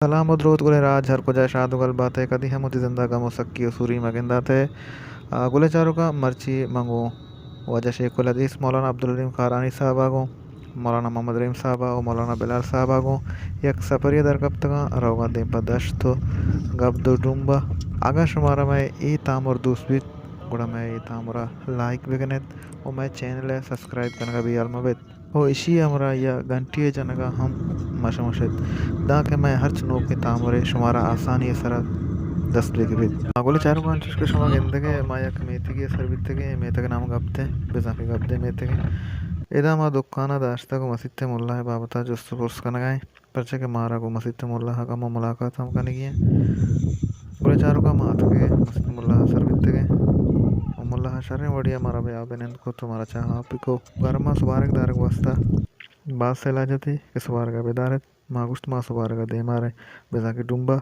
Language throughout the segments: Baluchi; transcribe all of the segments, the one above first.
سلام و دروت گلیں راج، ہر کجا شاد و گل بات ئے، کدی ہم وتی زندا غم و سکی و سوری مگندات ئے۔ آ، گلیں چاروکاں، مرچی من گوں واجہ شیخ الحدیث مولانا عبدالعلیم خارانی صاحب ءَ گوں، مولانا محمد رحیم صاحب ءَ و مولانا بلال صاحب ءَ گوں یک سفرے ءَ در کپتگاں، روگاں دیم پہ دشت و گبد و ڈومب ءَ۔ اگاں شمارا مئے اے تامر دوست بیت، گڑا مئے اے تامر ءَ لائک بکن ات و مئے چینل ءَ سبسکرائب کنگ ءَ بے ہیال مہ بیت۔ و اشی ءِ ہمراہی ءَ گھنٹی ءِ جنگ ءَ ہم مہ شموش ات، دانکہ مئے ہرچ نوکیں تامرے شمارا آسانی ءِ سرا دست بہ بیت۔ گلیں چاروکاں، انچوش کہ شما گندگ ئے، ما یک میتگے ءِ سر بیتگیں، میتگ ءِ نام گبد ایں، بزاں کہ گبد ءِ میتگ ایں۔ ادا ما دکان ءَ داشتگ و مسیت ءِ ملا ءِ بابت ءَ جست و پرس کنگ ءَ ایں۔ پرچا کہ مارا گوں مسیت ءِ ملا ءَ کمو ملاقات ہم کنگی ایں۔ گلیں چاروکاں، ما اتکگیں مسیت ءِ ملا ءِ سر بیتگیں و ملا ءَ شریں وڑے ءَ مارا بیا بہ نند کت و مارا چاہ آپ کو۔ گرم ءَ سبارگ دارگ واستا باز سیل ءَ جتی کہ سبارگ ءَ بدار ات۔ ما گوشت، ما سبارگ ءَ دیم ءَ رئیں، بزاں کہ ڈومب ءَ،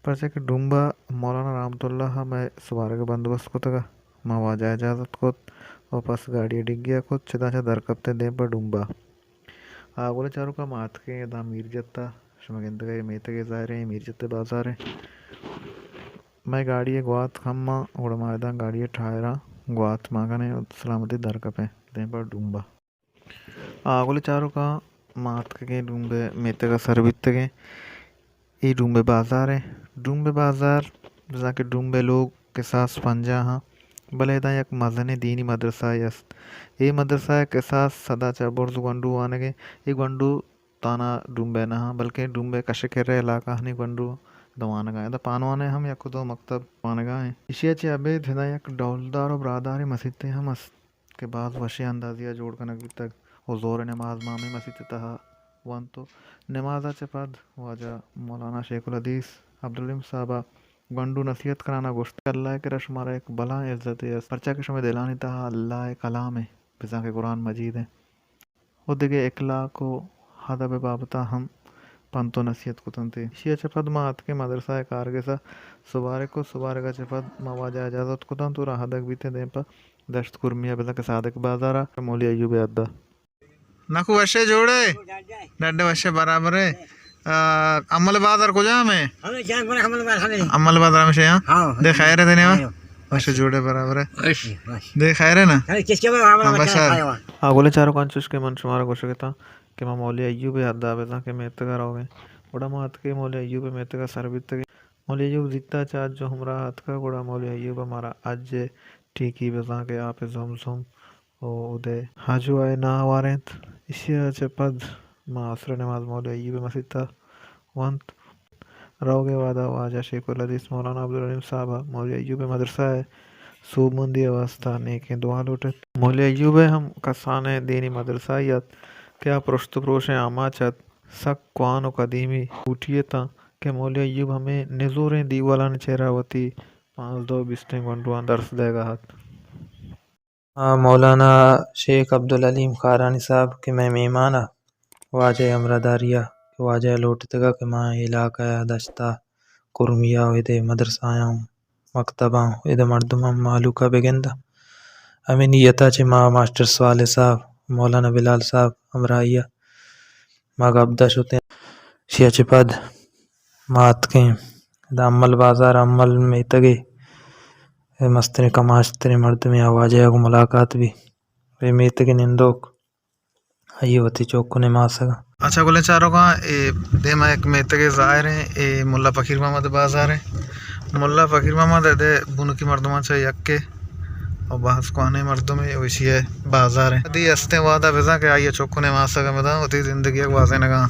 پرچا کہ ڈومب ءَ مولانا رحمت اللہ ءَ مئے سبارگ ءِ بندوبست کتگ ءَ۔ ما واجہ ءَ اجازت کت و پس گاڑی ءِ ڈگی ءَ کت، چداں چہ در کپتیں دیم پہ ڈومب ءَ۔ آ، گلیں چاروکاں، ما اتکیں ادا میر جت ءَ، شما گندگ ئے میتگ ءِ ظاہر ایں، میر جت ءِ بازار ایں۔ مئے گاڑی ءِ گوات کم آں، گڑا ما ادا گاڑی ءِ ٹائراں گوات مان کنیں و سلامتی در کپیں دیم پہ ڈومب ءَ۔ آ، گلیں چاروکاں، ما اتکگیں ڈومب ءِ میتگ ءَ سر بیتگیں۔ اے ڈومب ءِ بازار ایں۔ ڈومب ءِ بازار، بزاں کہ ڈومب ءِ لوگ کساس پنجاہ آں، بلے ادا یک مزنیں دینی مدرسہ ئے است۔ اے مدرسہ ءِ کساس سدا چہ برز گونڈو وانگ ءَ ایں۔ اے گونڈو تہنا ڈومب ءِ نہ آں، بلکیں ڈومب ءِ کش ءُ کر ءِ علاقہانی گونڈو ادا وانگ ءَ ایں۔ ادا پانوان ءِ ہم یک ءُ دو مکتب وانگ ءَ ایں۔ ایشی ءَ چہ ابید ادا یک ڈولدار ءُ براہداریں مسیتے ہم است کہ باز وشیں اندازے ءَ جوڑ کنگ بیتگ ءُ ظہر ءِ نماز ما ہمے مسیت ءِ تہا ونت ءُ نماز ءَ چہ پد واجہ مولانا شیخ الحدیث عبدالعلیم صاحب ءَ گونڈو نصیحت کنان ءَ گوشت کہ اللہ ءِ کرا شمارا یک بلاہیں عزتے است، پرچا کہ شمئے دلانی تہا اللہ ءِ کلام ایں، بزاں کہ قرآن مجید ایں۔ ءُ دگہ اخلاق ءُ ادب ءِ بابت ءَ ہم پنت ءُ نصیحت کت انت۔ ایشی ءَ چہ پد ما اتکیں مدرسہ ءِ کارگس ءَ سبارگ کت۔ سبارگ ءَ چہ پد ما واجہ ءَ اجازت کت انت ءُ راہ دگ بیتیں دیم پہ دشت کرمی ءَ، بزاں کہ صادق بازار ءَ مولوی ایوب ءِ حد ءَ۔ نکو وشے جوڑے؟ ڈڈ وشے برابر ئے۔ آ، امل بازار کجام ایں؟ ہمے جان بنا امل بازار ہمے۔ امل بازار ہمیشے ہاں؟ ہاں۔ دے خیر ئے دے نیوا؟ ہاں۔ وش جوڑے برابر ئے۔ وش، وش۔ دے خیر ئے نا؟ ہاں، کس کے برابر ہاں، بس بچا یار۔ کھایا ہوا۔ آ، گلیں چاروکاں، انچوش کہ من شمارا گوشگ اتاں کہ ما مولوی ایوب ءِ حد ءَ بزاں کہ میتگ ءَ روگ ءَ ایں۔ گڑا ما اتکیں مولوی ایوب ءِ میتگ ءَ سر بیتگیں۔ مولوی ایوب زیت ءَ چہ جو ہمراہ اتکگ، گڑا مولوی ایوب ءَ مارا حج ءِ ٹیکی، بزاں کہ آپ زمزم ءُ اود ءِ حج ءُ ءِ ناہ وارینت۔ ایشی ءَ چہ پد ما عصر ءِ نماز مولوی ایوب ءِ مسیت ءَ ونت۔ روگ ءِ وہد ءَ واجہ شیخ الحدیث مولانا عبدالعلیم صاحب ءَ مولوی ایوب ءِ مدرسہ ءِ سوبمندی ءِ واستہ نیکیں دعا لوٹ ات۔ مولوی ایوب ءِ ہم کسانیں دینی مدرسہ ئے ات کہ آ پرشت ءُ پروشیں آماچ ات، سک کوہن ءُ قدیمی کوٹی اتاں کہ مولوی ایوب ہمے نزوریں دیوالانی چیرا وتی پانزدہ ءُ بیستیں گونڈواں درس دئیگ ءَ ات۔ آ، مولانا شیخ عبدالعلیم خارانی صاحب کہ مئے مہمان ءَ واجہ ءِ ہمراہداری ءَ کہ واجہ ءَ لوٹتگ ءَ کہ ما اے علاقہ ءَ دشت ءَ کرمی ءَ ءُ اد ءِ مدرسہ آں، مکتب آں، اد ءِ مردماں مہلوک ءَ بہ گند آں۔ ہمے نیت ءَ چہ ما ماسٹر صالح صاحب، مولانا بلال صاحب ہمراہی ءَ ما گپ ءَ شتیں۔ ایشی ءَ چہ پد ما اتکیں ادا امل بازار، امل میتگ ءِ اے مستریں کماشتریں مردمے آ واجہ ءَ گوں ملاقات بی۔ اے میتگ ءِ نندوک، آئی ءَ وتی چک ءُ نماسگ۔ اچھا گلیں چاروکاں، اے دیما یک میتگے ظاہر ایں، اے ملا فقیر محمد ءِ بازار ایں۔ ملا فقیر محمد اد ءِ بنکی مردماں چہ یکے ءُ باز کوہنیں مردمے ءُ ایشی ءِ بازار ایں۔ ادی استیں وہد ءَ بزاں کہ آئی ءَ چک ءُ نماسگ ءَ مداں وتی زندگی ءَ گوازینگ ءَ۔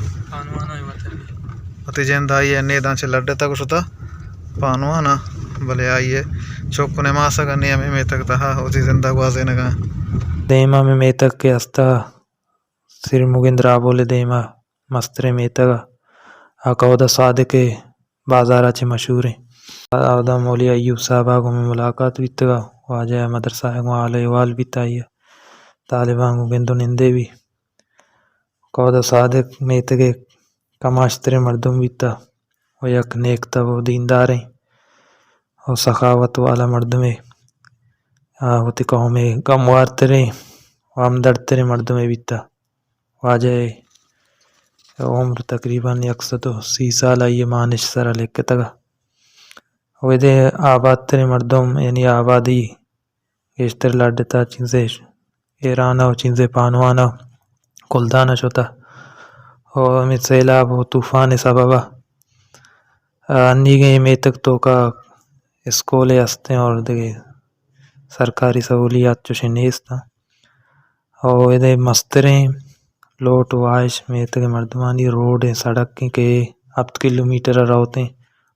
وتی جند آئی ءِ نے داں چہ لڈتگ ءُ شتہ پانوان ءَ، بلے آئی ءِ چک ءُ نماسگ ءَ نے ہمے میتگ ءِ تہا وتی زند ءَ گوازینگ ءَ۔ دیم ءَ ہمے میتگ کہ استہ سری مگیں درابول ءِ دیم ءَ مستریں میتگ ءَ آ کہد ءَ صادق ءِ بازار ءَ چہ مشہور ایں۔ اودا مولوی ایوب صاحب ءَ گوں ملاقات بیتگ ءَ واجہ ءِ مدرسہ ءَ گوں حال احوال بیت آئی ءَ۔ طالباں گوں گند ءُ نندے بی۔ کہد ءَ صادق میتگ ءِ کماشتریں مردم بیتہ ءُ یک نیک تب ءُ دینداریں ءُ سخاوت والا مردمے، آ وتی قوم ءِ گموارتریں ءُ ہمدردتریں مردمے بیتہ۔ واجہ ءِ عمر تقریباً یک سد و سی سال آئی ءِ مانش سرا لکتگ ءَ۔ و ادے آباد تریں مردم، یعنی آبادی گیشتر لڈتا چیزے ایران ءَ و چیزے پانوان ءَ کلدان ءَ شتہ۔ و ہمے سیلاب و طوفان ءِ سبب ءَ انیگیں میتگ توکا اسکولے ہستیں اور دگہ سرکاری سہولیات چوشیں نیست۔ و ادے مستریں لوٹ و واہش میتگ مردمانی روڈیں سڑکیں کہ ہپت کلومیٹر ءَ روتیں،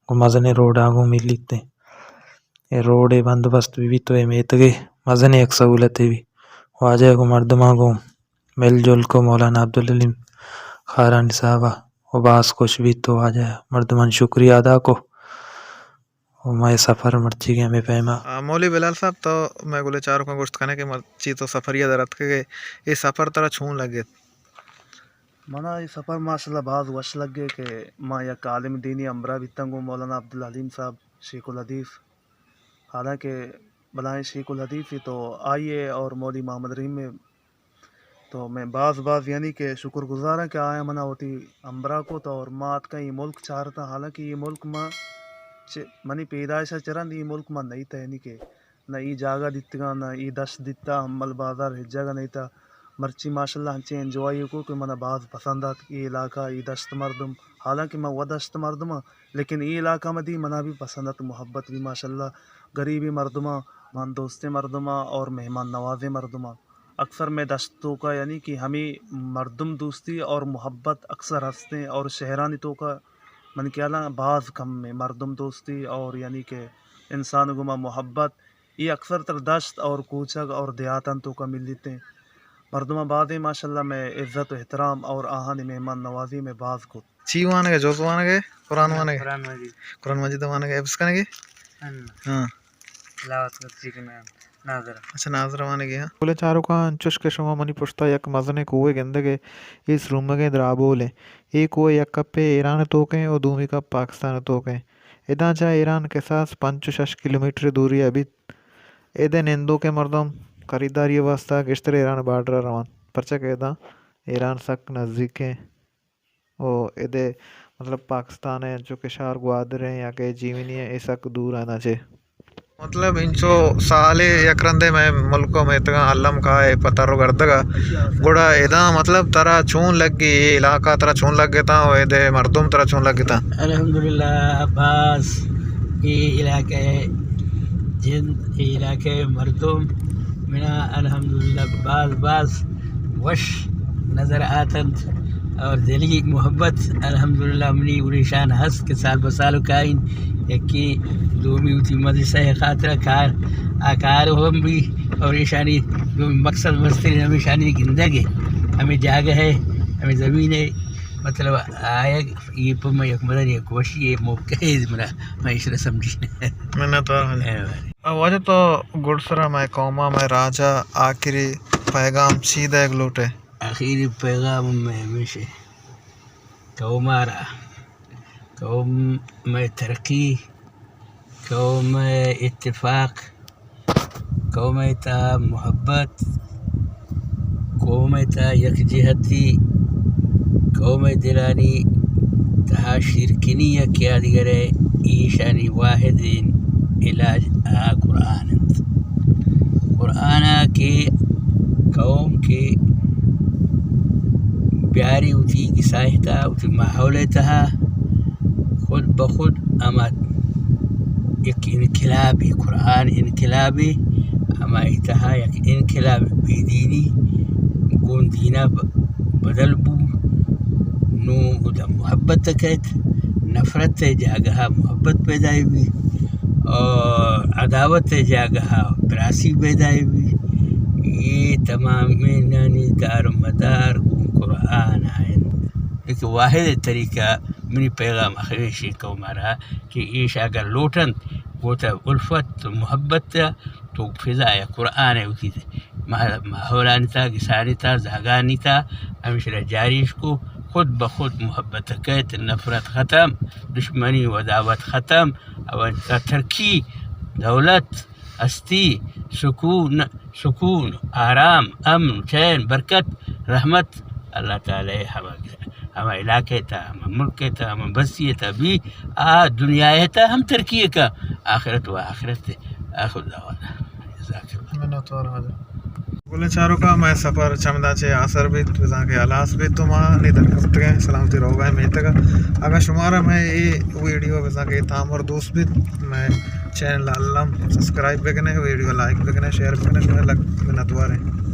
گوں مزنیں روڈاں گوں ملیتیں۔ اے روڈے بندوبست بہ بیت و اے میتگے مزنیں یک سہولتے بی۔ واجہ گوں مردماں گوں مل جل کو مولانا عبدالحلیم خارانی صاحبا و باز خوش بیت و واجہ مردمانی شکریہ ادا کو۔ و مئے سفر مرچیگیں ہمے پیما۔ آ، مولوی بلال صاحب، تو مئے گلیں چاروکاں گوشت کنے کہ مرچی تو سفریا در اتکگے، اے سفر ترا چون لگت؟ منا اے سفر ماشاءاللہ باز وش لگے کہ ما یک عالم دینی ہمراہ بیتاں گوں مولانا عبدالحلیم صاحب شیخ الحدیث۔ حالانکہ بلاہیں شیخ الحدیث ہی تو آئی ہے اور مولوی محمد رحیم ہے۔ تو میں باز باز یعنی کہ شکر گزاراں کہ آیاں منا وتی ہمراہ کت اور ما اتکاں اے ملک چارتاں، حالانکہ اے ملک ما چہ منی پیدائشا چہ رند اے ملک ما نئیتا، یعنی کہ نہ اے جاگہ دیتگاں، نہ اے دشت دیتا، حمل بازار ہچ جاگہ نئیتا۔ مرچی ماشاءاللہ انچیں انجوائے کو کہ منا باز پسند آت اے علاقہ، اے دشت مردم، حالانکہ من و دشت مردماں، لیکن اے علاقہ ما دی منا بھی پسند آت، محبت بھی ماشاءاللہ، غریبیں مردماں، مان دوستیں مردماں اور مہمان نوازیں مردماں۔ اکثر مئے دشت توکا یعنی کہ ہمے مردم دوستی اور محبت اکثر ہستیں اور شہرانی توکا من خیالاں باز کم ہے مردم دوستی اور یعنی کہ انسان گوما محبت، اے اکثر تر دشت اور کوچگ اور دیہاتان توکا ملیتیں۔ مردماں بازیں ماشاءاللہ مئے عزت و احترام اور آہانی مہمان نوازی مئے باز کت۔ چی وانگ ء؟ جز وانگ ء؟ قرآن وانگ ء؟ قرآن مجید۔ قرآن مجید وانگ ء؟ حفظ کنگ ء؟ ہاں۔ ہاں۔ تلاوت کرتی کہ نہ، ناظرہ۔ اچھا، ناظرہ وانگی، ہاں۔ گلیں چاروکاں، انچوش کہ شما منی پشتا یک مزنیں کوہے گندگ ء، اے سرومگیں درابول ء۔ اے کوہ یک کپے ایران ء توک ء و دومی کپ پاکستان ء توک ء۔ اداں چہ ایران کساس پنچ و شش کلومیٹر دوری ء بیت۔ اد ء نندوکیں مردم خریداری ء واستہ گیشتر ایران بارڈر ء روان، پرچا کہ اداں ایران سک نزیک ء۔ و ادے مطلب پاکستان ء انچو کہ شہر گوادر ء یا کہ جیونی ء اے سک دور ء نہ چے۔ مطلب انچو سالے یک رندے مئے ملک ء میتگاں الم کائے پہ تر و گردگ ء، گڑا اداں مطلب ترا چون لگی، اے علاقہ ترا چون لگتاں و ادے مردم ترا چون لگتاں؟ الحمدللہ باز اے علاقہ ء جند، اے علاقہ ء مردم منا الحمدللہ باز باز وش نظر آتنت اور دلی محبت الحمدللہ منی گریشان ہست کہ سال بہ سال کائن یکی دومی وتی مدرسہ ء خاطر کار آ کار ہم بھی اور ایشانی دومی مقصد مسترین ہمیشانی گندگ ہے، ہمیں جاگہ ہے، ہمیں زمین ہے، مطلب آئے یہ پہ میں یک مدن یک وشی ہے موقع ہے منا میں ایشرا سمجھی۔ منت وار۔ واجہ تو گڈسرا مئے قوم ء مئے راج ء آخری پیغام چی دئیگ لوٹ ئے؟ آخری پیغام مئے ہمیش اے قوم ء را، قوم مئے ترقی، قوم مئے اتفاق، قوم ء تہا محبت، قوم ء تہا یکجہتی، قوم ء دلانی تہا شیرکنی ء کہ آدگرے ایشانی واحدیں علاج آ قرآن انت۔ قرآن ء کہ قوم کہ بیاری وتی گساہتا، وتی ماحول ء تہا خود بخود ہما یک انقلابے، قرآن انقلابے، ہمائی تہا یک انقلاب بے دینی گوں دینا ب-، بدل بو۔ نوں اودا محبت کئیت، نفرت ء جاگہا محبت پیدا بی، اور عداوت ء جاگہا براسی پیدا بی۔ اے تمامینانی دار و مدار گوں قرآن ء انت۔ یک واحد طریقہ منی پیغام ہمیشی قوم ء را کہ ایش اگر لوٹنت گوں تہ الفت و محبت ء تو فضا ء قرآن ء وتی ما-، ماحولانی تہ، گسانی تہ، زاگانی تہ ہمیش را جاری اش کو، خود بہ خود محبت کئیت، نفرت ختم، دشمنی و عداوت ختم، اول ترقی، دولت، ہستی، سکون، سکون، آرام، امن، چین، برکت، رحمت، اللہ تعالی ہما ہما علاقہ ءِ تہا، ہما ملک ءِ تہا، ہما بستی ءِ تہا بی، آ دنیا ءِ تہا ہم ترقی ءَ کا، آخرت و آخرت ءِ۔ آخر دعوانا۔ جزاک اللہ۔ منت وار واجہ۔ گلیں چاروکاں، مئے سفر چمدا چہ آسر بیت، بزاں کہ ہلاس بیت، تو ما نی در کپتگیں سلامتی روگا میتگا۔ اگاں شمارا مئے اے ویڈیو بزاں کہ تامر دوست بیت، مئے چینل الم سبسکرائب بکنے، ویڈیو لائک بکنے، شیئر بکنے، شمئے لک منت واریں۔